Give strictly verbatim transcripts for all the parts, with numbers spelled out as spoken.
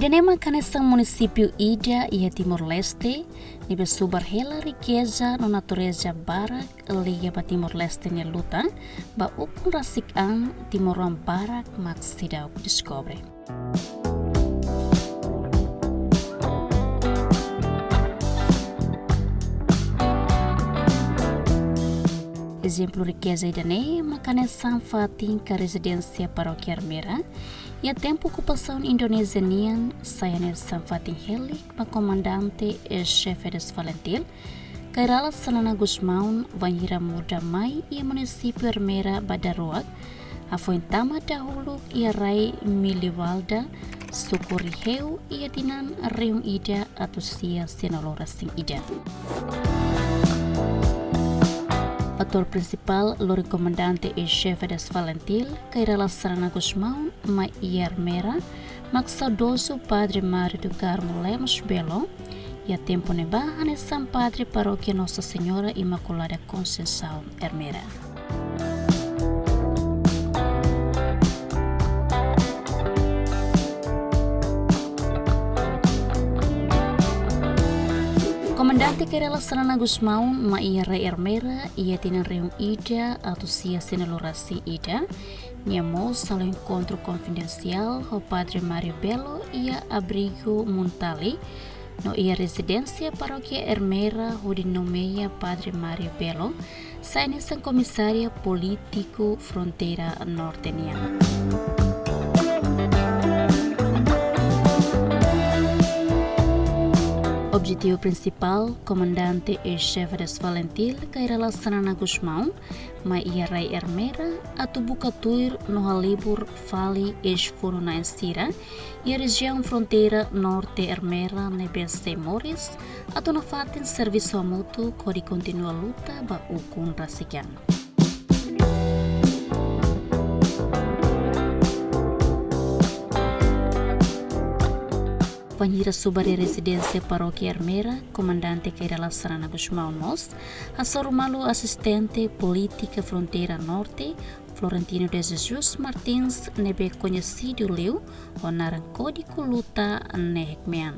Ida-ne'e mak hanesan munisípiu ida iha Timor-Leste ne'ebé subar hela rikeza no natureza barak liga ba Timor-Leste nia luta ba ukun rasik an timoroan barak mak seidauk deskobre. Ezemplu rikeza ida-ne'e mak hanesan fatin ka rezidénsia Parókia Ermera, iha tempu okupasaun Indonézia nian, sai hanesan fatin helik ba Komandante em Chefe Desvalentil, Kay Rala Xanana Gusmão, wainhira muda mai iha munisípiu Ermera ba daruak, hafoin tama dahuluk iha rai Milivalda, suku Riheu, iha tinan rihun ida atus sia sianulu-resin-ida. Atór prinsipál lori Komandante em Chefe Desvalentil, Kay Rala Xanana Gusmão, mai iha Ermera, mak saudozu Padre Mário do Carmo Lemos Belo, iha tempu ne'ebá hanesan padre Parókia Nossa Senhora Imaculada Conceição Ermera. Komandante Kay Rala Xanana Gusmão, mai iha rai Ermera, iha tinan rihun ida atus sia sianulu-resin-ida, nia mós halo enkontru konfidensiál ho Padre Mário Belo iha Abrigo Muntali, no iha rezidénsia Parókia Ermera hodi nomeia Padre Mário Belo sai hanesan komisáriu polítiku fronteira norte nian. Objetivu prinsipál Komandante em Chefe Desvalentil, Kay Rala Xanana Gusmão, mai iha rai Ermera, atu buka tuir no halibur fali eis-funu-na'in sira iha rejiaun fronteira norte Ermera ne'ebé sei moris, atu nafatin servisu hamutuk hodi kontinua luta ba ukun rasik an. Wainhira subar iha rezidénsia Parókia Ermera, Komandante Kay Rala Xanana Gusmão mós hasoru malu asistente polítika fronteira norte, Florentino de Jesus Martins, ne'ebé koñesidu liu ho naran kódigu luta Nehek Mean.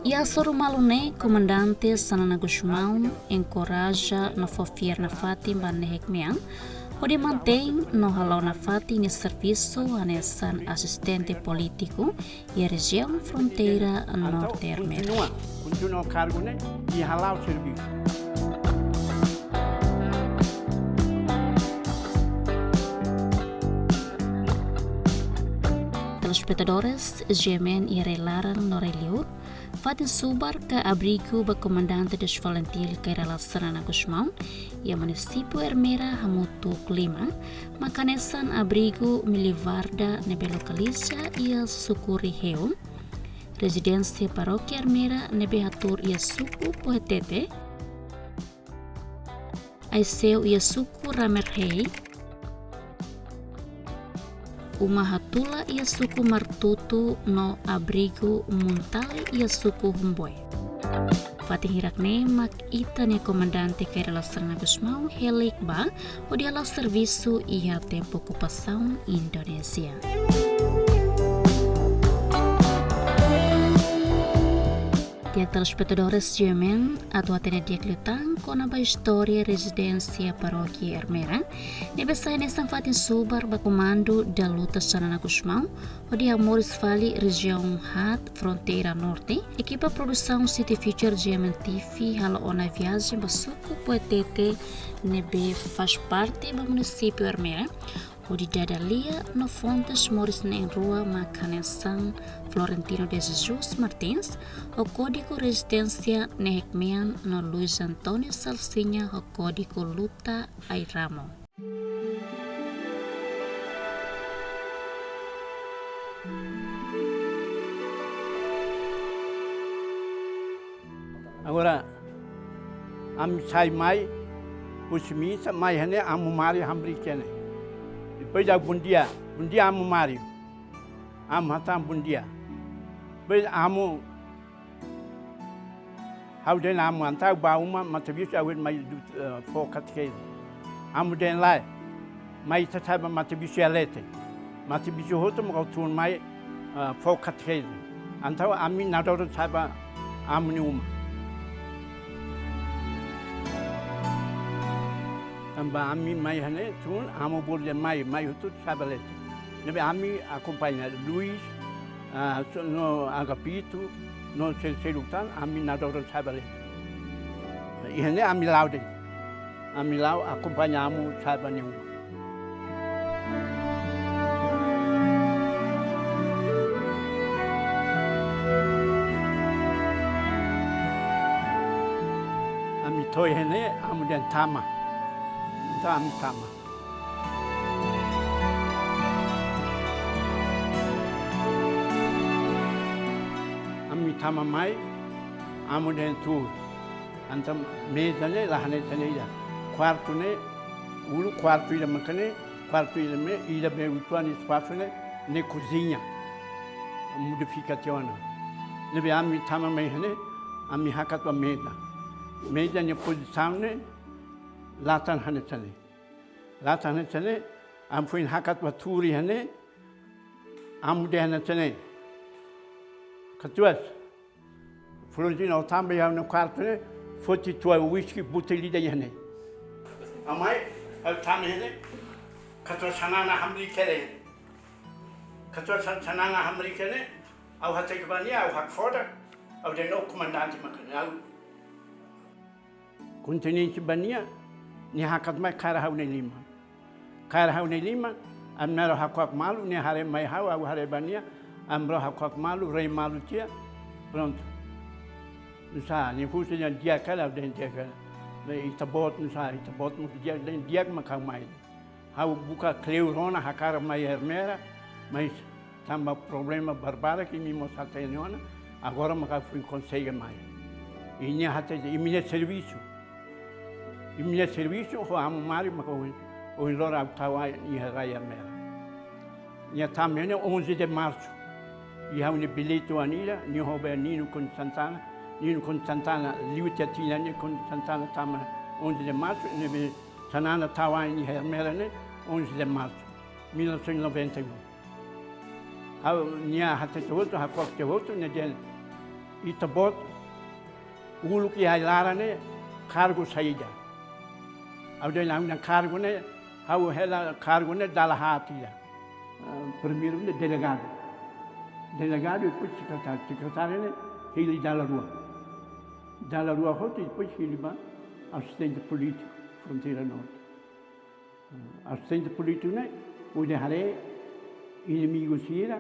Iha hasoru malu ne'e, Komandante Xanana Gusmão enkoraja no fó fiar nafatin ba Nehek Mean hodi mantein no hala'o nafatin nia servisu hanesan asistente polítiku iha rejiaun fronteira norte Ermera. Kontinua, kontinua kargu ne'e i hala'o servisu. Telespetadores GMN iha rai laran no rai liur, fatin subar ka abrigu ba Komandante Desvalentil Kay Rala Xanana Gusmão iha munisípiu Ermera hamutuk lima, mak hanesan abrigu Milivalda ne'ebé lokaliza iha suku Riheu, rezidénsia Parókia Ermera ne'ebé hatuur iha suku Poetete, Aiseu iha suku Ramerhei, Uma Hatula iha suku Martutu no abrigu Muntali iha suku Humboe. Fatin hirak-ne'e mak ita-nia Komandante Kay Rala Xanana Gusmão helik ba hodi hala'o servisu iha tempu okupasaun Indonézia. Di'ak telespetadores GMN, atu hatene di'ak liután kona-ba istória rezidénsia Parókia Ermera, ne'ebé sai hanesan fatin subar ba Komandu da Luta Xanana Gusmão, hodi hamoris fali rejiaun haat fronteira norte, ekipa produsaun City Future GMN TV hala'o ona viajen ba suku Poetete ne'ebé faz parte ba munisípiu Ermera, hodi dada lia no fontes moris na'in-rua mak hanesan Florentino de Jesus Martins ho kódigu rezisténsia Nehek Mean no Luis António Salsinha ho kódigu luta Ai-Ramo. Agora, ami sai mai, husi misa, mai iha ne'e, amu Mário hamriik iha ne'e. Depois da bom dia, bom dia, amu Mário. Amu hatán bom dia. Depois amu, ha'u dehan amu entaun bá uma, mas servisu ha'u mai du, eh, fó katekeze. Amu dehan lae, mai ita sa'e ba matabixu iha leten. Matabixu hotu mak tun mai, ah, fó katekeze. Entaun ami nadoran sa'e ba amu nia uma. Tanba ami mai iha ne'e tun, amu bolu dehan mai, mai hotu sa'e ba leten. Ne'ebé ami akompaña Luis, ah, so-, no Agapito, no sel-, seluk tan, ami nadoran sa'e ba leten. Iha ne'e ami la'o de'it. Ami la'o akompaña amu sa'e ba nia uma. Ami to'o iha ne'e, amu dehan tama. Entaun ami tama. Ami tama mai, amu dehan tuur. Entaun meza ne'e la hanesan ne'e ida. Kuartu ne'e, uluk kuartu ida maka ne'e, kuartu ida ne'e, ida be uitoan espasu ne'e, ne'e koziña. Modifika tiha ona. Ne'ebé ami tama mai iha ne'e, ami hakat ba meza. Meza nia pozisaun ne'e, latan hanesan ne'e. Latan hanesan ne'e, ami foin hakat ba tuur iha ne'e, amu dehan hanesan ne'e. Katuas, Florentino, ó tama iha ha'u-nia kuartu ne'e, foti tua uíske butel ida iha ne'e. Ha'u mai, ha'u tama iha ne'e, katuas Xanana hamriik hela. Katuas Xan-, Xanana hamriik hela, ha'u hateke ba nia, ha'u hakfodak, ha'u dehan ó komandante maka ne'e, ha'u kontinente ba nia, nia hakat mai kaer ha'u-nia liman. Kaer ha'u-nia liman, ami na'in-rua hakuak malu, nia haree mai ha'u, ha'u haree ba nia, ami rua hakuak malu, rai malu tiha, prontu. Nusá, nia husu dehan di'ak ka lae, ha'u dehan di'ak ka lae. Ne'e ita-boot nusá, ita-boot mós di'ak, dehan di'ak maka mai. Ha'u buka kleur ona hakarak mai Ermera, mas tanba problema barbarak imi mós hatene ona, agora maka foin konsege mai. I nia hatete, imi-nia servisu. Imi-nia servisu ho Amu Mário maka ohin, ohin loron ha'u tau iha rai Ermera. Nia tama iha ne'e onze de março. I ha'u-nia bilhete oan ida, nia ho be Nino Conde Santana, Nino Conde Santana, liu tiha tinan ne'e Conde Santana tama onze de março, ne'ebé Xanana tau iha Ermera ne'e onze de março, mil novecentos e noventa e um. Ha'u, nia hatete hotu, hakuak tiha hotu, nia dehan ita-boot, uluk iha ai-laran ne'e, kargu saida. Ha'u dehan ha'u-nia kargu ne'e, ha'u hela kargu ne'e dala haat ida. Ah, primeiru ne'e delegadu. Delegadu, depois sekretáriu. Sekretáriu ne'e hili dala rua. Dala rua hotu, depois hili ba asistente polítiku, Fronteira Norte. Asistente polítiku ne'e, hodi haree inimigu sira,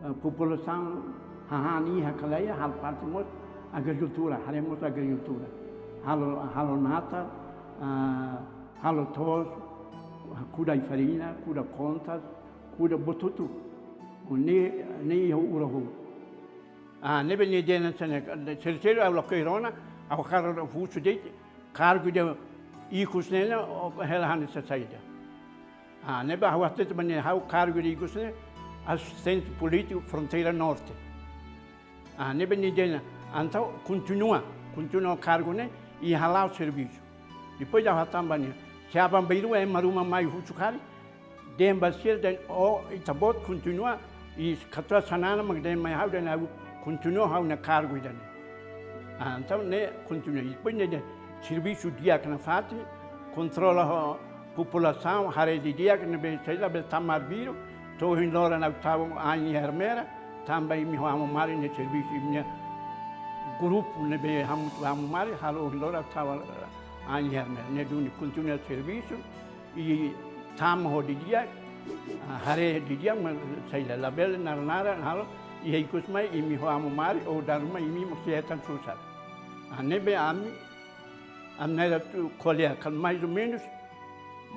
eh, populasaun hahán iha ka lae, halo parte mós agrikultura, haree mós agrikultura. Halo, halo natar, ah, halo to'os, kuda ai-farina, kuda kontas, kuda buat hotu. Ne'e, ne'e iha ura hou. Ah, ne'ebé nia dehan hanesan ne'e, sériu-sériu ha'u lakohi rona, ha'u hakarak husu de'it, kargu ida ikus ne'e, ó hela hanesan saida. Ah, ne'ebé ha'u hatete ba nia, ha'u kargu ida ikus ne'e, asistente polítiku Fronteira Norte. Ah, ne'ebé nia dehan, entaun kontinua, kontinua kargu ne'e, i hala'o servisu. Depois ha'u hatán ba nia, se aban-bainrua ema ruma mai husu karik, dehan ba sira dehan, ó, ita-boot kontinua, i katuas Xanana mak dehan mai ha'u dehan ha'u kontinua ha'u-nia kargu ida-ne'e. Ah, entaun ne'e kontinua. Depois ne'e dehan servisu di'ak nafatin, kontrola ho populasaun, haree didi'ak ne'ebé sei la bele tama arbiru, to'o ohin loron ha'u tau ain iha Ermera, tanba imi ho Amu Mário nia servisu, imi-nia grupu ne'ebé hamutuk ho Amu Mário, halo ohin loron ha'u tau ain iha Ermera. Ne'e duni kontinua servisu, i tama ho didi'ak, ah, haree didi'ak, mas sei la, labele naran-naran halo, i iha ikus mai imi ho Amu Mário, ou dala ruma imi mós sei hetan susar. Ah, ne'ebé ami, ami na'in-rua atu ko'alia, kan mais ou menus,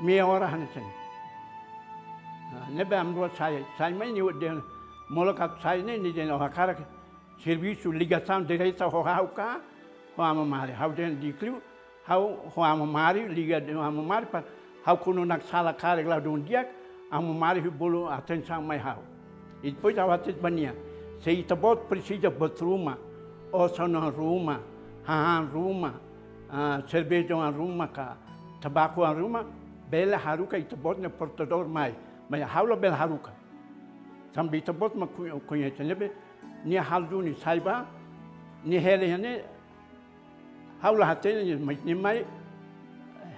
meia hora hanesan ne'e. Ah, ne'ebé ami rua sai, sai mai nia dehan, molok atu sai ne'e, nia dehan, ó hakarak servisu ligasaun direta ho ha'u ka, ho Amu Mário. Ha'u dehan di'ak liu, ha'u ho Amu Mário, liga ho Amu Mário, para ha'u kuandu naksalan karik la dún di'ak, Amu Mário bolu atensaun mai ha'u. I depois ha'u hatete ba nia, se ita-boot presiza buat ruma, osan ruma, hahán ruma, ah, serveja ruma ka, tabaku an ruma, bele haruka ita-boot nia portadór mai. Maibé ha'u labele haruka. Tanba ita-boot mak ku-, koñese ne'ebé, nia halo duni sai bá, nia hela iha ne'e, ha'u la hatene, maibé nia mai,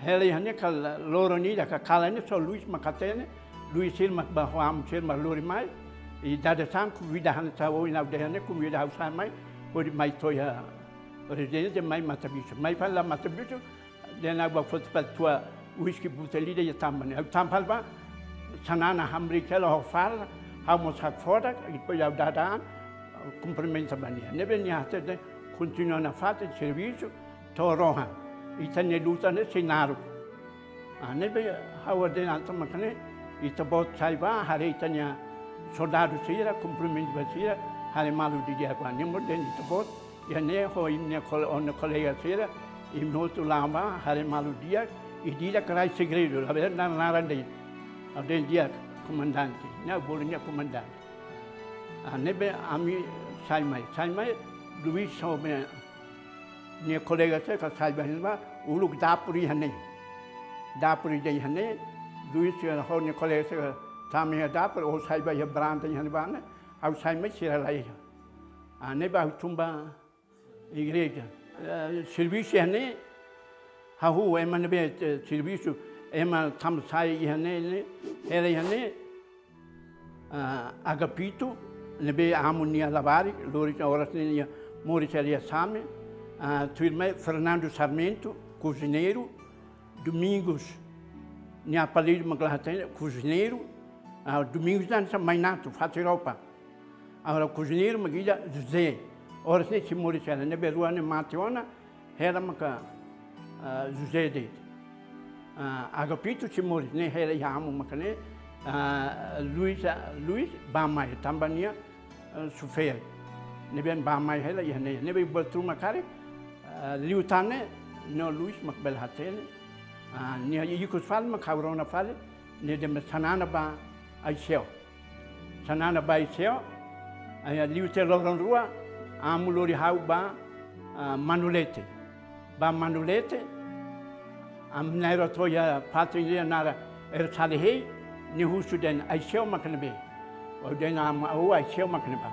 hela iha ne'e kalan loron ida ka kalan ne'e só Luis mak hatene, Luis sira mak bá ho amu sira mak lori mai, i dada san konvida hanesan ohin ha'u dehan ne'e, konvida ha'u sai mai, hodi mai to'o iha rezidénsia mai Matabixu. Mai fali la Matabixu, dehan ha'u bá foti fali tua uíski butel ida iha tanba ne'e. Ha'u tama fali bá, Xanana hamriik hela ho farda, ha'u mós hakfodak, i depois ha'u dada an, kumprimenta ba nia. Ne'ebé nia hatete, kontinua nafatin servisu, to'o rohan. Ita-nia luta ne'e sei naruk. Ah, ne'ebé ha'u dehan atu mak ne'e, ita-boot sai bá, haree ita-nia soldadu sira, kumprimenta ba sira, haree malu didi'ak bá. Nia mós dehan ita-boot, iha ne'e ho imi-nia kole-, ho nia kolega sira, imi hotu la'o bá, haree malu di'ak, i di'ak rai segredu, labele naran de'it. Ha'u dehan di'ak, komandante, nia bolu nia komandante. Ah, ne'ebé ami sai mai, sai mai, Luis ho nia kolega sira ka sai bá iha ne'ebá, uluk dapur iha ne'e. Dapur iha ne'e, Luis ho nia kolega sira tama iha dapur, ha'u sai bá iha varanda iha ne'ebá ne'e, ha'u sai mai sira la iha. Ah, ne'ebá ha'u tun ba igreja. Eh, servisu iha ne'e, hahú ema ne'ebé, eh, servisu, ema tama sai iha ne'e, ne'e, hela iha ne'e, ah, Agapito, ne'ebé amu nia labarik, lori oras ne'e nia moris iha Same, ah, tuirmai Fernando Sarmento, kuzeineiru, Domingos, nia apelidu mak la hatene, kuzeineiru, ah, Domingos hanesan mai-natu, fatin roupa. Agora kuzeineiru mak ida José, oras ne'e sei moris hela, ne'ebé rua ne'e mate ona, hela maka, ah, José de'it. Ah, Agapito sei moris, ne'e hela iha amu maka ne'e, ah, Luis, ah, Luis bá mai, tanba nia, ah, xofér. Ne'ebé bá mai hela iha ne'e, ne'ebé buat ruma karik, ah, liután ne'e, no Luis mak bele hatene. Ah, nia ikus fali mak ha'u rona fali, nia dehan Xanana bá Aiseu. Xanana bá Aiseu, ah, liu tiha loron rua, amu lori ha'u bá, ah, Manulete. Bá Manulete, ami na'in-rua to'o iha fatin ida naran Ersalehei, nia husu dehan Aiseu mak ne'ebé. Ha'u dehan amu, oh, Aiseu mak ne'ebá.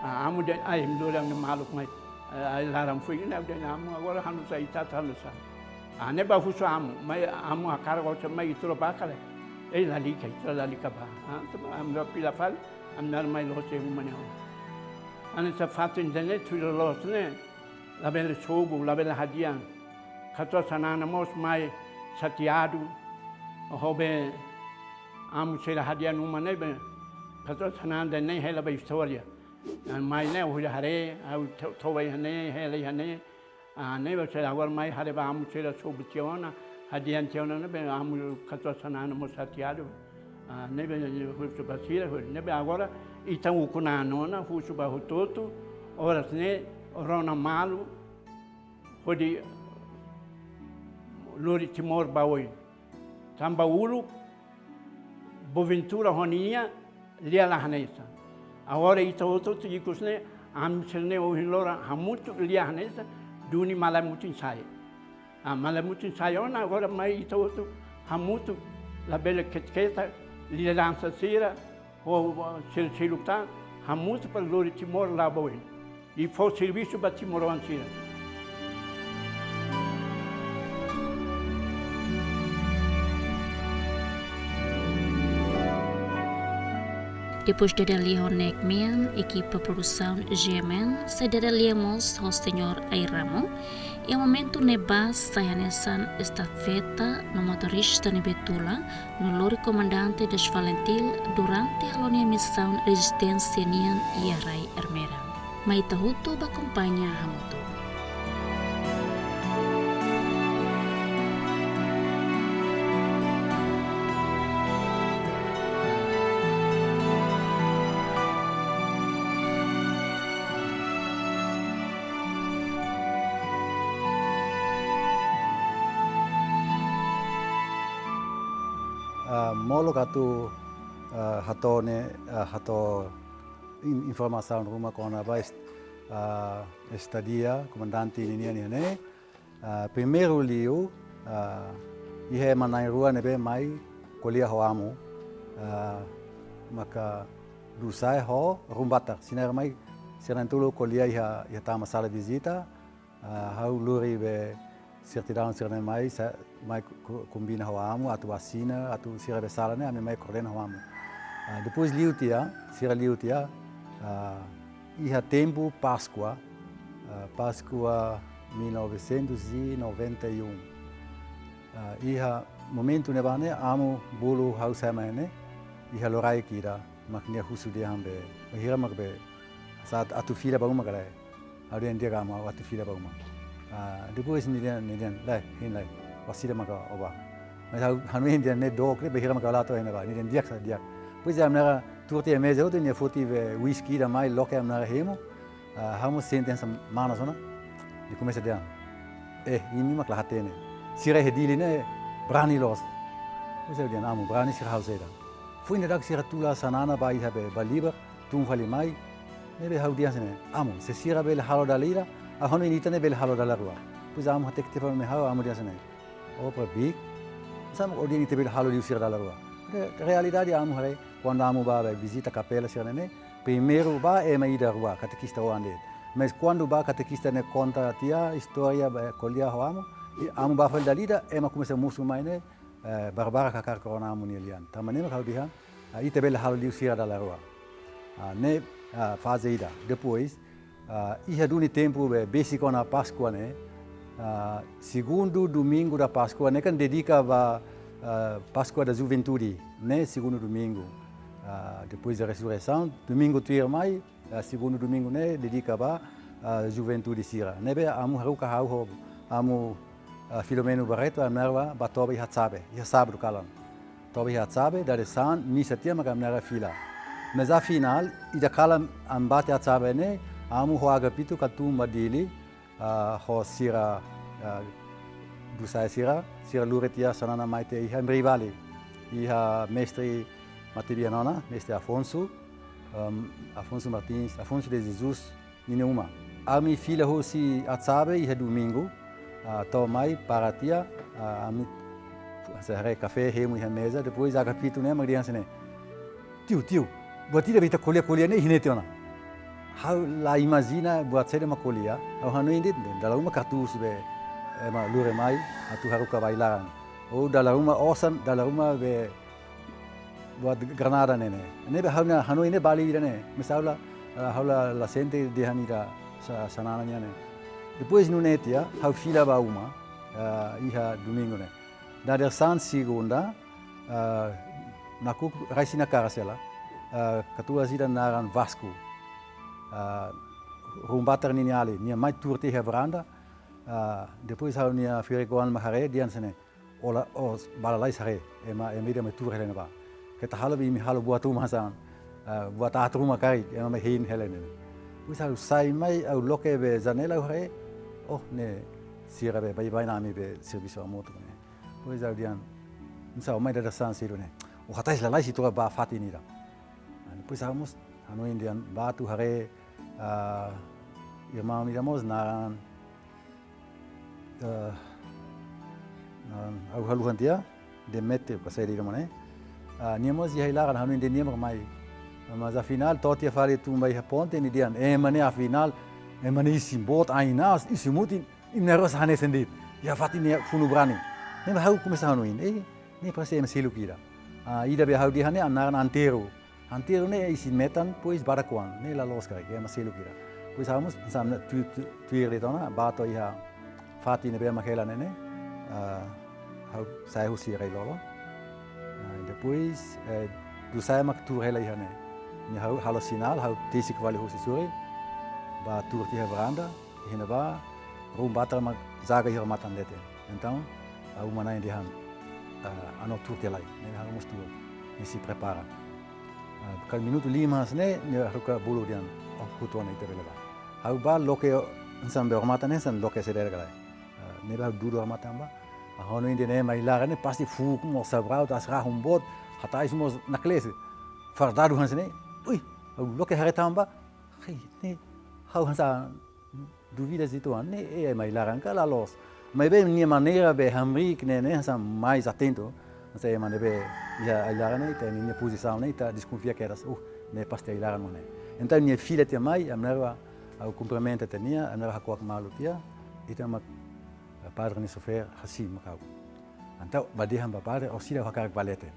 Ah, amu dehan, ai, imi lori ami-nia maluk mai, eh, ai laran fuik ne'e, ha'u dehan amu, agora ha'u nusá, ita atu ha'u nusá. Ah, ne'ebá husu amu, mai amu hakarak orsida mai ita rua bá ka lae. Eh, lalika, ita rua lalika bá. Ah, entaun ami rua fila fali, ami na'in-rua mai loos iha uma ne'e. Hanesan fatin ida-ne'e, tuir loloos ne'e, labele sobu, labele hadi'a. Katuas Xanana mós mai xateadu, ho be amu sira hadi'a uma ne'ebé, katuas Xanana dehan ne'e hela ba istória. Mai ne'e ha'u haree, ha'u to-, toba iha ne'e, hela iha ne'e. Ah, ne'ebé sira agora mai haree ba amu sira sobu tiha ona, hadi'a tiha ona ne'ebé amu katuas Xanana mós xateadu. Ah, ne'ebé husu ba sira, ne'ebé agora ita ukun an ona, husu ba hotu-hotu, oras ne'e rona malu, hodi lori Timor ba oin. Tanba uluk, Boaventura ho ninia, lia la hanesan. Agora ita hotu-hotu ikus ne'e, ami sira-ne'e ohin loron hamutuk lia hanesan, duni malae mutin sai. Ah, malae mutin sai ona, agora mai ita hotu hamutuk, labele ketak-ketak, lideransa sira, ho, ho, sira seluk tan, hamutuk para lori Timor la'o ba oin. I fó servisu ba timoroan sira. Depois dada lia ho ne'e mean, ekipa produsaun G M N sei dada lia mós ho Señór Ai Ramo, iha momentu ne'ebá sai hanesan estafeta no motorista ne'ebé tula, no lori Komandante Des Valentil durante halo nia misaun rezisténsia nian iha rai Ermera. Mai ita hotu bá akompaña hamutuk. Ah, molok atu, ah, hato'o ne'e, ah, hato'o in-, informasaun ruma kona-ba est-, ah, estadia Komandante ninian iha ne'e. Ah, primeiru liu, Ah, iha ema na'in-rua ne'ebé mai ko'alia ho amu, ah, maka Dussaé ho Rumbatar. Sira mai, sira na'in-tolu ko'alia iha, iha tama sala vizita, ah, ha'u lori be sertidaun sira-ne'e mai, sa-, mai ko-, ko-, kombina ho amu, atu asina, atu sira be sala ne'e, ami mai koordena ho amu. Ah, depois liu tiha, sira liu tiha, ah, iha tempu Páskua, ah, Páskua mil novecentos e noventa e um. Ah, iha momentu ne'ebá ne'e, amu bolu ha'u sai mai ne'e, iha loraik ida, mak nia husu dehan be, bainhira mak be, sá atu fila ba uma ka lae. Ha'u dehan di'ak amu, ha'u atu fila ba uma. Ah, depois nia dehan, nia dehan, lae, hein lai, ó sira maka ó bá. Mas ha'u, ha'u hanoin dehan ne'e dook, bainhira maka ó la to'o iha ne'ebá, nia dehan di'ak sá, di'ak. Depois ami na'in-rua tuur tiha iha meza hotu, nia foti be uíski ida mai, loke ami na'in-rua hemu, ah, ha'u mós sente hanesan manas ona. Nia komesa dehan, eh, imi mak la hatene. Sira iha Dili ne'e brani loos. Depois ha'u dehan, amu, brani sira halo saida? Foin daudauk sira tula Xanana ba iha be, ba Liber, tun fali mai. Ne'ebé ha'u dehan hanesan ne'e, amu, se sira bele halo dala ida, ha'u hanoin ita ne'e bele halo dala rua. Depois amu hateke tiha fali mai ha'u, amu dehan hanesan ne'e, ó para bik, sá mak ó dehan ita bele halo liu sira dala rua? Re-, realidade amu haree, kuandu amu bá, bá vizita kapela sira-ne'e, primeiru bá ema ida rua, katekista oan de'it. Mas kuandu bá katekista ne'e konta tiha istória, bá ko'alia ho amu, i amu bá fali dala ida, ema komesa mosu mai ne'e, eh, barbarak hakarak rona amu nia lian. Tanba ne'e mak ha'u dehan, ah, ita bele halo liu sira dala rua. Ah, ne'e, ah, faze ida. Depois, ah, iha duni tempu be, besik ona Páskua ne'e, ah, segundu domingu da Páskua ne'e kan dedika ba, ah, Páskua da Juventude, ne'e segundu domingu, ah, depois da resureisaun, domingu tuirmai, ah, segundu domingu ne'e dedika ba, ah, juventude sira. Ne'ebé amu haruka ha'u ho amu, ah, Filomeno Barreto, ami na'in-rua bá toba iha Atsabe, iha sábadu kalan. Toba iha Atsabe, dadeer-saan, misa tiha maka ami na'in-rua fila. Mas afinál, ida kalan ami bá tiha Atsabe ne'e, amu ho Agapito ka tun ba Dili, ah, ho sira, ah, Dussaé sira, sira lori tiha Xanana mai tiha iha Mribali. Iha mestre matebian ona, mestre Afonso, ehm, Afonso Martins, Afonso de Jesus, ninia uma. Ami fila husi Atsabe iha domingu, ah, to'o mai para tiha, ah, ami sei haree kafé, hemu iha meza, depois Agapito ne'e mak dehan hanesan ne'e, tiu, tiu, buat ida be ita ko'alia, ko'alia ne'e iha ne'e tiha ona. Ha'u la imajina buat saida mak ko'alia, ha'u hanoin de'it, dala ruma katuas be, ema lori mai, atu haruka ba ai-laran. Ou dala ruma osan, dala ruma be buat granada ne'e ne'e. Ne'ebé ha'u-nia hanoin ne'e balu ida ne'e. Mas ha'u la, eh, ha'u la, la sente dehan ida Xa-, Xanana nian ne'e. Depois nune'e tiha, ha'u fila ba uma, eh, iha domingu ne'e. Dadeer-saan segunda, eh, nakukun rai-sina karas hela, eh, katuas ida naran Vasco. Eh, Rumbatar ninia alin, nia mai tuur tiha iha varanda, eh, depois ha'u-nia ferik-oan mak haree, dehan hanesan ne'e, ó la, ó bá lalais haree, ema, ema ida mai tuur hela iha ne'ebá. Keta halo be imi halo buat ruma hanesan, ah, buat aat ruma karik, ema mai hein hela ne'e. Depois ha'u sai mai, ha'u loke be janela ha'u haree, oh, ne'e sira be baibain ami be servisu hamutuk ne'e. Depois ha'u dehan, hanesan ó mai dadeer-saan sedu ne'e? Ó hatais lalais ita bá fatin ida. Ah, depois ha'u mós hanoin dehan bá atu haree, ah, irmaun ida mós naran, eh, naran, ha'u haluha tiha, Demetrio, ka saida ida mak ne'e. Ah, nia mós iha ai-laran, hanoin dehan nia mak mai. Mas afinál, to'o tiha fali tun ba iha ponte, nia dehan, ema ne'e afinál, ema ne'e isin boot, ain aas, isin mutin, imi na'in-rua hanesan de'it. Iha fatin ne'e funu brani. Ne'e ha'u komesa hanoin, eh, ne'e parese ema seluk ida. Ah, ida be ha'u dehan ne'e naran Antero. Antero ne'e isin metan, depois badak-oan, ne'e la loos karik, ema seluk ida. Depois ha'u mós hanesan ne'e tu-, tu-, tuir de'it ona, bá to'o iha fatin ne'ebé mak hela ne'e ne'e, ah, ha'u sai husi rai-lolon. Ah, depois, eh, Dussaé mak tuur hela iha ne'e. Nia ha'u halo sinál, ha'u tesik fali husi sorin, bá tuur tiha varanda, iha ne'ebá, Rumbatar mak jaga iha matan leten. Entaun, ha'u manán dehan, ah, ha'u-nia tuur tiha lai, ne'e ha'u mós tuur, ne'e sei prepara. Ah, kala minutu lima hanesan ne'e, nia haruka bolu dehan, oh, hotu ona ita bele bá. Ha'u bá loke, hanesan be odamatan ne'e, hanesan loke sederek lai. Ah, ne'ebé ha'u dudu odamatan bá. Ah, ha'u hanoin dehan ne'e ema ai-laran ne'e pasti fuuk mós sabraut, as rahun boot, hatais mós nakles. Fardadu hanesan ne'e. Ui, ha'u loke haree tan bá. Hei, ne'e, ha'u hanesan dúvida uitoan, ne'e, eh, ema ai-laran ka la loos. Maibé nia maneira be hamriik ne'e, ne'e hanesan mais atentu. Hanesan ema ne'ebé iha ai-laran ne'e, ita-nia pozisaun ne'e, ita deskonfia kedas, uh, ne'e pasti ai-laran mak ne'e. Entaun nia fila tiha mai, ami na'in-rua, ha'u kumprimenta tiha nia, ami na'in-rua hakuak malu tiha, ita mak, eh, padre nia xofér hasim mak ha'u. Entaun bá dehan ba padre, orsida hakarak bá leten.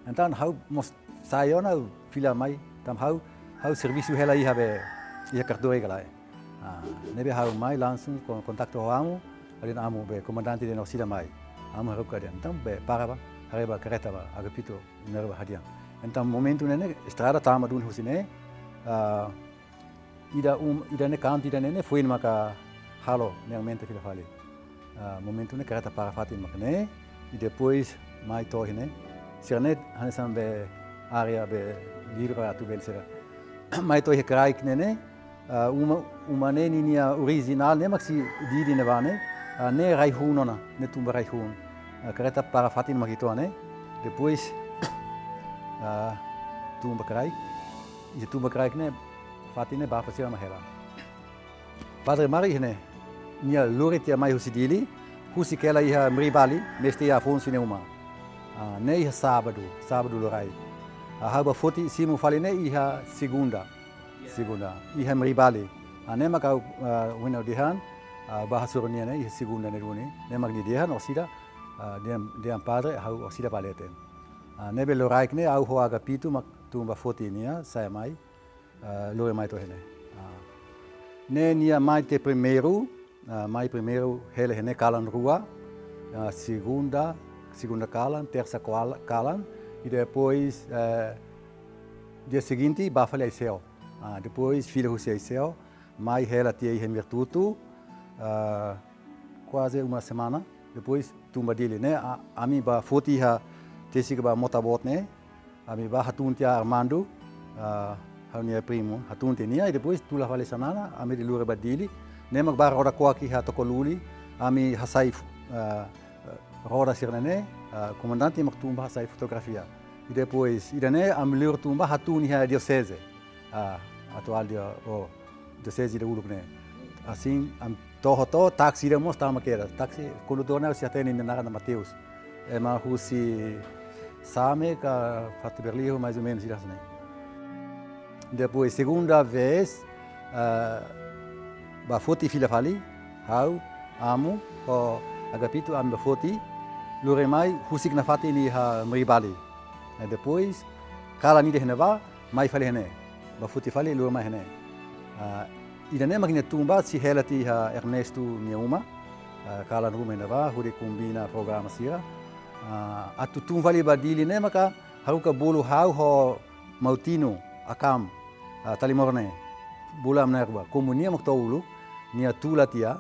Entaun ha'u mós sai ona, ha'u fila mai, tanba ha'u, ha'u servisu hela iha be, iha Kartore ka lae. Ah, ne'ebé ha'u mai langsung kon-, kontaktu ho amu, ha'u dehan amu be komandante dehan orsida mai. Amu haruka dehan. Entaun be para bá, haree ba karreta bá, Agapito na'in-rua bá hadi'a. Entaun momentu ne'e ne'e, estrada tama duni husi ne'e, ah, ida um, ida ne'e kantu ida ne'e ne'e foin maka halo, ne'e aumenta fila fali. Ah, momentu ne'e karreta para fatin mak ne'e, i depois mai to'o iha ne'e. Sira ne'e hanesan be área be livre para atu bele sira. Mai to'o iha kraik ne'e ne'e, ah, uma, uma ne'e ninia orijinál ne'e mak sei Dili ne'ebá ne'e, ah, ne'e rai-hun ona, ne'e tun ba rai-hun. Ah, karreta para fatin mak uitoan ne'e. Depois, ah, tun ba kraik. I tun ba kraik ne'e, fatin ne'e bá fali sira mak hela. Padre Mari ne'e, nia lori tiha mai husi Dili, husik hela iha Mribali, mestre Afonso nia uma. Ah, ne'e iha sábadu, sábadu loraik. Ah, ha'u bá foti simu fali ne'e iha segunda. Segunda, iha Mribali. Ah, ne'e maka, ah, ohin ha'u dehan, ah, bá hasoru nia ne'e iha segunda ne'e duni. Ne'e mak nia dehan, orsida, ah, dehan, dehan padre, ha'u orsida bá leten. Ah, ne'ebé loraik ne'e, ha'u ho Agapito mak tun bá foti nia, sa'e mai, ah, lori mai to'o iha ne'e. Ah. Ne'e nia mai tiha primeiru, ah, mai primeiru hela iha ne'e kalan rua, ah, segunda, segunda kalan, tersa kuala-, kalan, i depois, eh, dia seguinte, bá fali Aiseu. Ah, depois, fila husi Aiseu, mai hela tiha iha Mertutu, ah, kuaze uma semana, depois tun ba Dili ne'e, a-, ami bá foti iha, tesi ke bá mota boot ne'e, ami bá hatún tiha Armando, ah, ha'u-nia primu, hatún tiha nia, i depois tula fali Xanana, ami lori bá Dili, ne'e mak bá roda kuak iha Tokoluli, ami hasai fu-, ah, roda sira ne'e ne'e, ah, komandante mak tun bá hasai fotografia. I depois, ida ne'e, ami lori tun bá hatún iha dioseze, ah, atuál dia, oh, dioseze ida uluk ne'e. Asin, ami to'o hotu, táksi ida mós tama kedas. Táksi, kondutór ne'e sei hatene nia naran Mateus. Ema husi Same ka Fatuberliho, mais ou menos, ida hanesan ne'e. Depois, segunda vez, ah, bá foti fila fali, ha'u, amu, ho Agapito, ami bá foti, lori mai, husik nafatin iha Mribali. I depois, kalan ida iha ne'ebá, mai fali iha ne'e. Bá foti fali, lori mai iha ne'e. Ah, ida ne'e mak nia tun bá, sei hela tiha iha Ernesto nia uma. Ah, kalan ruma iha ne'ebá, hodi kombina programa sira. Ah, atu tun fali bá Dili ne'e maka haruka bolu ha'u ho Mautino Akam, ah, Talimor ne'e. Bolu ami na'in-rua. Komu nia mak to'o uluk, nia tula tiha,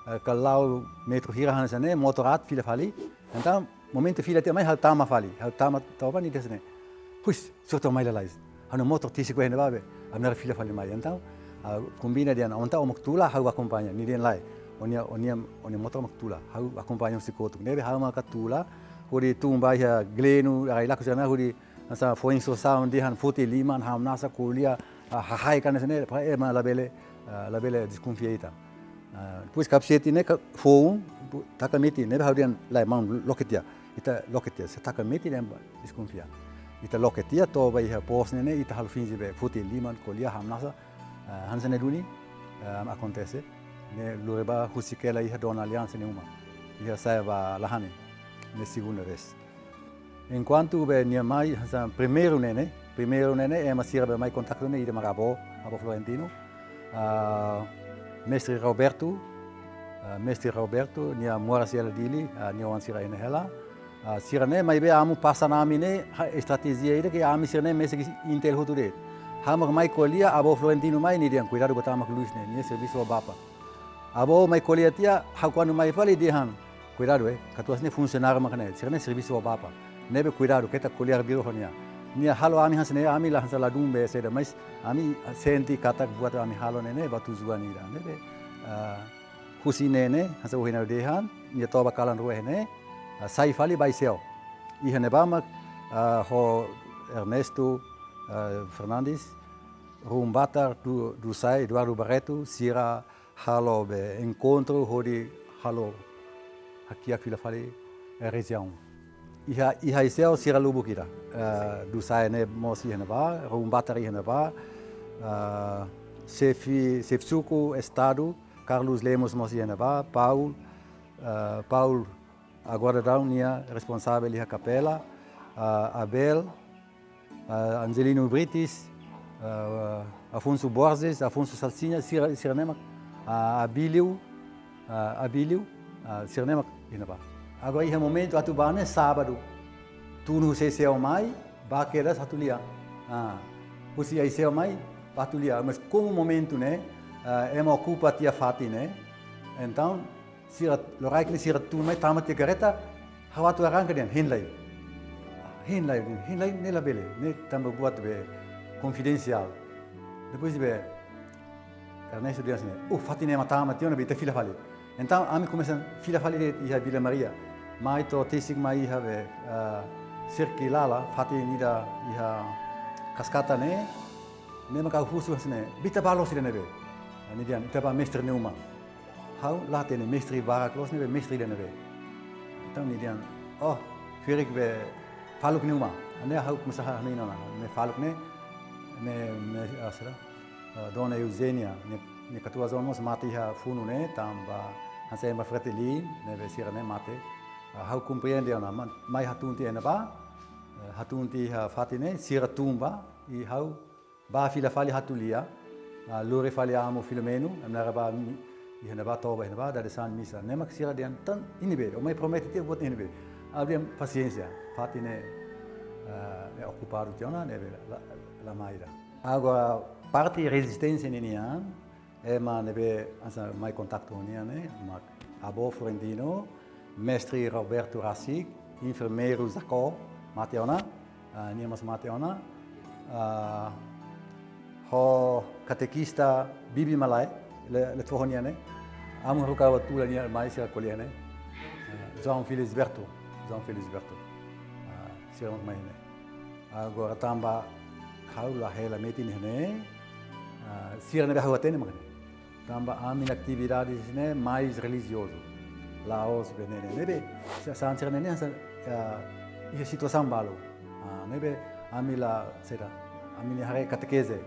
ah, ka la'o metru hira hanesan ne'e, motór aat fila fali. Entaun, momentu fila tiha mai ha'u tama fali, ha'u tama toba nia dehan hanesan ne'e. Huis, sorte mai lalais. Ha'u-nia motór tesi kuaze ne'ebá be, ami na'in-rua fila fali mai. Entaun, ah, kombina dehan, entaun ó mak tula, ha'u akompaña. Nia dehan lae, ó-nia, ó-nia, ó-nia motór mak tula, ha'u akompaña husi kotuk. Ne'ebé ha'u maka tula, hodi tun bá iha Gleno, Arai Laku sira ne'e, hodi hanesan foin sosa, dehan foti liman, hamnasa, ko'alia, ah, hahai kan hanesan ne'e, para ema labele, ah, labele deskonfia ita. Ah, depois kapasete ne'e ka foun, bu-, taka metin, ne'ebé ha'u dehan lae maun loke tiha. Ita loke tiha, se taka metin dehan deskonfia. Ita loke tiha, toba iha pos ne'e ne'e, ita halo finje be foti liman, ko'alia, hamnasa, ah, hanesan ne'e duni, ah, akontese. Ne'e lori bá husik hela iha Dona Aliansa nia uma. Iha Saiva Lahani, ne'e segunda vez. Enkuantu be nia mai, hanesan primeiru ne'e ne'e, primeiru ne'e ne'e, ema sira be mai kontaktu ne'e, ida mak avó, avó Florentino, ah, mestre Roberto, ah, mestre Roberto, nia moras hela Dili, ah, nia oan sira iha ne'e hela. Ah, sira ne'e, maibé amu pasa ona ami ne'e, ha, estratéjia ida ke ami sira ne'e mesak intel hotu de'it. Ha'u mak mai ko'alia, avó Florentino mai, nia dehan kuidadu bá tama ho lus ne'e, nia servisu ho bapa. Avó mai ko'alia tiha, ha'u kuandu mai fali dehan, kuidadu, eh, katuas ne'e funsionáriu mak ne'e, sira ne'e servisu ho bapa. Ne'ebé kuidadu, keta ko'alia arbiru ho nia. Nia halo ami hanesan ne'e, ami la hanesan ladún be saida, mais ami sente katak buat ami halo ne'e ne'e, ba tujuan ida. Ne'ebé, ah, husi ne'e ne'e, hanesan ohin ha'u dehan, nia toba kalan rua iha ne'e, ah, sai fali ba Aiseu. Iha ne'ebá mak, ah, ho Ernesto, ah, Fernandes, Rum Batar, Du-, Dusai, Eduardo Barreto, sira halo be enkontru hodi halo hakiak fila fali, eh, rejiaun. Iha, iha Aiseu sira lubuk ida. Eh, Dusae ne'e mós iha ne'ebá, Rumbatar iha ne'ebá, eh, xefe, xefe suku, estadu, Carlos Lemos mós iha ne'ebá, Paul, eh, Paul agora daudaun nia responsavel iha kapela, eh, Abel, eh, Angelino Brites, eh, Afonso Borges, Afonso Salsinha, sira, sira ne'e mak, eh, Abílio, eh, Abílio, eh, sira ne'e mak iha ne'ebá. Agora iha momentu atu bá ne'e sábadu. Tun husi Aiseu mai, bá kedas Hatulia. Ah, husi Aiseu mai, bá Hatulia. Mas komu momentu ne'e, eh, ema okupa tiha fatin ne'e. Entaun, sira, loraik ne'e sira tun mai tama tiha karreta, ha'u atu arranka dehan, hein lai. Hein lai, hein lai ne'e labele, ne'e tanba buat be konfidensiál. Depois be, Ernesto dehan hanesan ne'e, "Uh, fatin ne'e ema tama tiha ona be ita fila fali." Entaun, ami komesa fila fali de'it iha Vila Maria. Mai to'o tesik mai iha be, ah, Sirki Lala, fatin ida iha Kaskata ne'e, ne'e mak ha'u husu hanesan ne'e, "Be ita bá loos ida ne'ebé?" Nia dehan, "Ita bá mestre nia uma." Ha'u la hatene mestre barak loos ne'ebé, mestre ida ne'ebé. Entaun nia dehan, "Oh, ferik be faluk nia uma." Ne'e ha'u komesa hanoin ona, ne'e faluk ne'e, ne'e, ne'e, ah, sira, ah, Dona Eugénia, ne'e, ne'e katuas-oan mós mate iha funu ne'e, tanba hanesan ema Fretilin, ne'ebé sira ne'e mate. Ah, ha'u komprende ona, ma-, mai hatun tiha iha ne'ebá, eh, hatun tiha iha fatin ne'e, sira tun bá, i ha'u bá fila fali Hatulia, ah, lori fali amu Filomeno, ami na'in-rua bá mi-, iha ne'ebá toba, iha ne'ebá, dadeer-saan misa. Ne'e mak sira dehan tan, "Ne'ebé, ó mai promete tiha buat ne'ebé." Ha'u dehan pasiénsia, fatin ne'e, ah, ne'e okupadu tiha ona, ne'ebé la, la, la mai ida. Agora, parte rezisténsia ninian, ema ne'ebé hanesan mai kontaktu ho nia ne'e, mak avó Florentino, mestre Roberto rasik, enfermeiru Jacó, mate ona, ah, nia mós mate ona, ah, ho katekista Bibi Malai, le, le toho nia ne'e, amu haruka ha'u atu tula nia mai sira ko'alia ne'e, ah, João Felisberto, João Felisberto, ah, sira mak mai ne'e. Agora tanba ha'u la hela metin iha ne'e, ah, sira ne'ebé ha'u hatene mak ne'e. Tanba ami-nia atividade ne'e mais relijiozu. La'ós be ne'e ne'e. Ne'ebé, sa-, sira ne'e ne'e hanesan, ah, iha situasaun balu. Ah, ne'ebé, ami la, saida, ami-nia haree katekeze.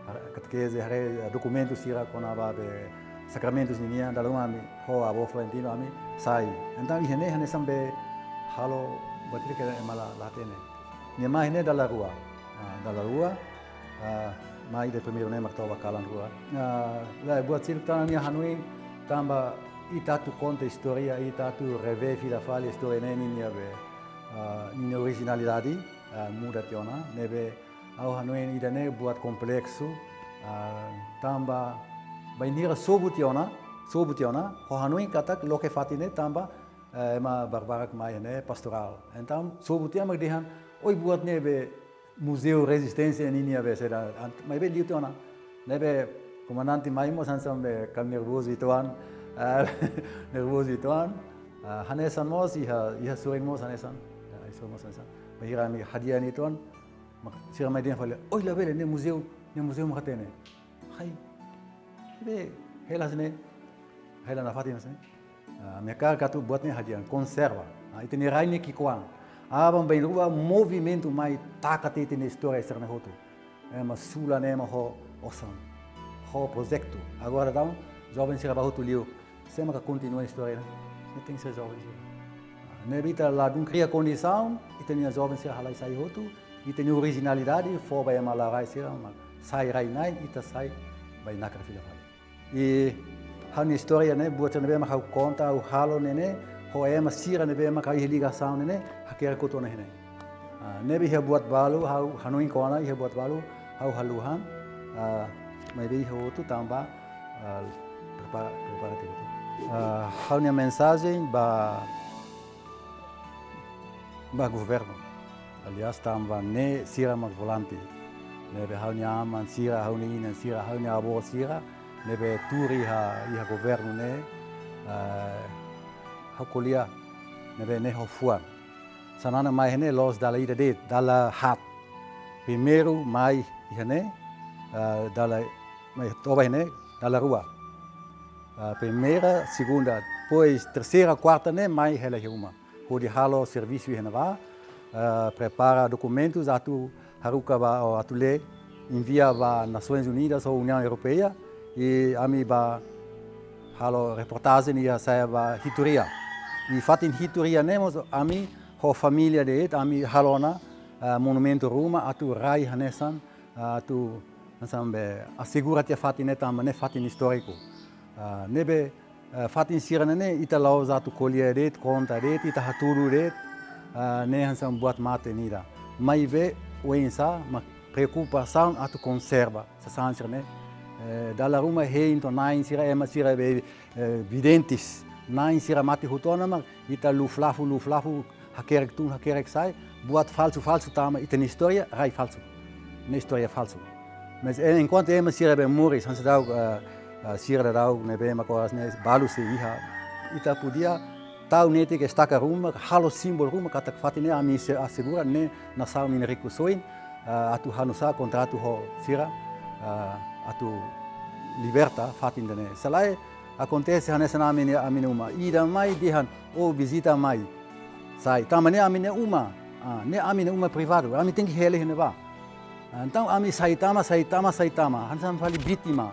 Haree katekeze, haree, eh, dokumentu sira kona-ba be sakramentus ninian, dala ruma ami ho avó Florentino ami sai. Entaun iha ne'e hanesan be halo buat ida ke ema la, la hatene. Nia mai ne'e dala rua. Ah, dala rua. Ah, mai ida primeiru ne'e mak toba kalan rua. Ah, la buat seluk tan nia hanoin tanba ita atu konta istória, ita atu revee fila fali istória ne'e ninia be, ah, ninia orijinalidade, ah, muda tiha ona, ne'ebé ha'u hanoin ida ne'e buat kompleksu, ah, tanba bainhira sobu tiha ona, sobu tiha ona, ha'u hanoin katak loke fatin ne'e tanba, eh, ema barbarak mai ne'e pastorál. Entaun, sobu tiha mak dehan, "Oi, buat ne'ebé Muzeu Rezisténsia ninia be saida, ant-, maibé liu tiha ona." Ne'ebé komandante mai mós hanesan be kal nervozu uitoan, ah, nervozu uitoan, ah, hanesan mós iha, iha sorin mós hanesan, ah, iha sorin mós hanesan. Bainhira ami hadi'a nia uitoan, mak sira mai dehan fali, "Oi, labele, ne'e muzeu, ne'e muzeu mak hatene." Hai. Be, hela hanesan ne'e, hela nafatin hanesan ne'e. Ah, ami hakarak atu buat ne'e hadi'a, konserva. Ah, ita-nia rai ne'e ki'ikoan. Aban-bainrua movimentu mai taka tiha ita-nia istória sira-ne'e hotu. Ema sula ne'e ema ho osan, ho projetu. Agora daudaun, joven sira bá hotu liu. Sé maka kontinua istória ne'e? Ne'e tenke ser joven sira. Ah, ne'ebé ita ladún kria kondisaun, ita-nia joven sira halai sai hotu, ita-nia orijinalidade, fó ba ema la rai sira, mak sai rai-na'in, ita sai bainakra fila fali. I ha'u-nia istória ne'e, buat sira ne'ebé mak ha'u konta, ha'u halo ne'e ne'e, ho ema sira ne'ebé mak ha'u iha ligasaun ne'e ne'e, hakerek hotu ona iha ne'e. Ah, ne'ebé iha buat balu, ha'u hanoin kona, iha buat balu, ha'u haluhan, ah, maibé iha hotu tanba, ah, prepara, prepara tiha hotu. Ah, ha'u-nia mensajen ba, ba governu. Aliás, tanba ne'e sira mak volante. Ne'ebé ha'u-nia aman sira, ha'u-nia inan sira, ha'u-nia avó sira, ne'ebé tuur iha, iha governu ne'e, eh, ha'u ko'alia, ne'ebé ne'e ho fuan. Xanana mai iha ne'e la'ós dala ida de'it, dala haat. Primeiru mai iha ne'e, eh, dala, mai toba iha ne'e, dala rua. Ah, primeira, segunda, Depois, terseira, kuarta ne'e mai hela iha uma. Hodi halo servisu iha ne'ebá, eh, prepara dokumentus atu haruka ba, ou atu lee, envia ba Nasoins Unidas ou Uniaun Europeia, i ami bá halo reportajen i hasai ba hitu ria. I fatin hitu ria ne'e mós ami ho família de'it, ami halo ona, eh, monumentu ruma atu rai hanesan, eh, atu hanesan be asegura tiha fatin ne'e tanba ne'e fatin istóriku. Ah, ne'ebé, ah, fatin sira-ne'e ne'e ita la'ós atu ko'alia de'it, konta de'it, ita hatudu de'it, ah, ne'e hanesan buat mate ida. Maibé oinsá mak preokupasaun atu konserva sasán sira-ne'e. Eh, dala ruma hein to'o na'in sira, ema sira be, eh, videntes, na'in sira mate hotu ona mak ita luflafu, luflafu, hakerek tun, hakerek sai, buat falsu, falsu tama, ita-nia istória rai falsu. Ne'e istória falsu. Mas, eh, enkuantu ema sira be moris, hanesan daudaun, eh, eh, sira daudaun ne'ebé mak oras ne'e balu sei iha, ita podia tau netik estaka ruma, halo símbolu ruma, katak fatin ne'e ami sei asegura ne'e nasaun nia rikusoin, eh, atu halo sá kontratu ho sira, eh, atu liberta fatin ida-ne'e. Se lae, akontese hanesan ami-nia, ami-nia uma. Ida mai dehan, ou vizita mai. Sai, tanba ne'e ami-nia uma. Ah, ne'e ami-nia uma privadu. Ami tenke hela iha ne'ebá. Ah, entaun ami sai tama, sai tama, sai tama. Hanesan fali vítima.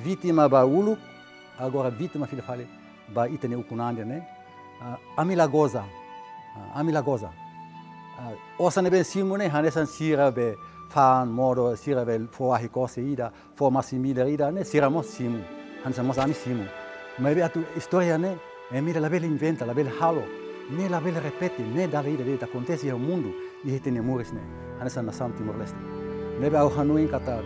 Vítima ba uluk, agora vítima fila fali ba ita-nia ukun-an ida-ne'e. Ah, ami la goza. Ah, ami la goza. Ah, osan ne'ebé simu ne'e, hanesan sira be fa'an modo, sira be fó ahi kose ida, fó masin-midar ida, ne'e sira mós simu. Hanesan mós ami simu. Maibé atu istória ne'e, ema ida labele inventa, labele halo. Ne'e labele repete, ne'e dala ida de'it akontese iha mundu, iha ita-nia moris ne'e. Hanesan nasaun Timor-Leste. Ne'ebé ha'u hanoin katak,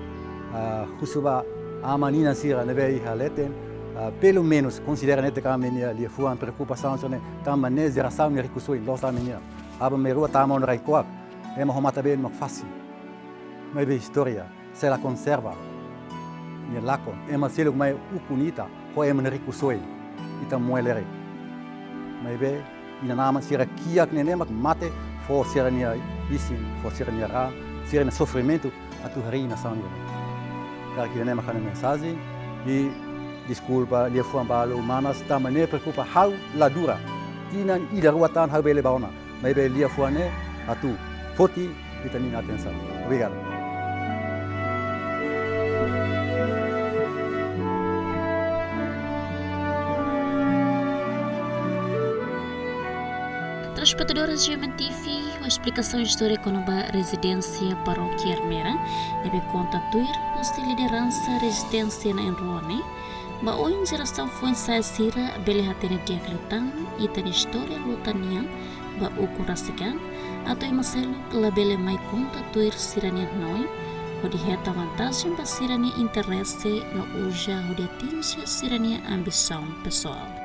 ah, husu ba aman-inan sira ne'ebé iha leten, ah, pelumenus konsidera netik ami-nia liafuan, preokupasaun sira-ne'e, tanba ne'e jerasaun nia rikusoin, la'ós ami-nia. Aban-bainrua tama ona rai-kuak, ema ho matan-been mak fase. Maibé istória, se la konserva, nia lakon, ema seluk mai ukun ita, ho ema nia rikusoin, ita moe lerik. Maibé, inan-aman sira kiak ne'e ne'e mak mate, fó sira-nia isin, fó sira-nia raan, sira-nia sofrimentu, atu harii nasaun ida-ne'e. Karik ida-ne'e mak ha'u-nia mensajen, i deskulpa, liafuan balu, manas, tanba ne'e preokupa ha'u la dura. Tinan ida rua tan ha'u bele bá ona. Maibé liafuan ne'e atu foti ita-nia atensaun. Obrigadu. Telespetadores G M N T V, ho esplikasaun istória kona-ba rezidénsia Parókia Ermera, ne'ebé konta tuir husi lideransa rezisténsia na'in-rua ne'e, ba oin jerasaun foin-sa'e sira bele hatene di'ak liután ita-nia istória luta nian ba ukun rasik an, atu ema seluk labele mai konta tuir sira-nia hanoin, hodi hetan vantajen ba sira-nia interese no uza hodi atinje sira-nia ambisaun pesoál.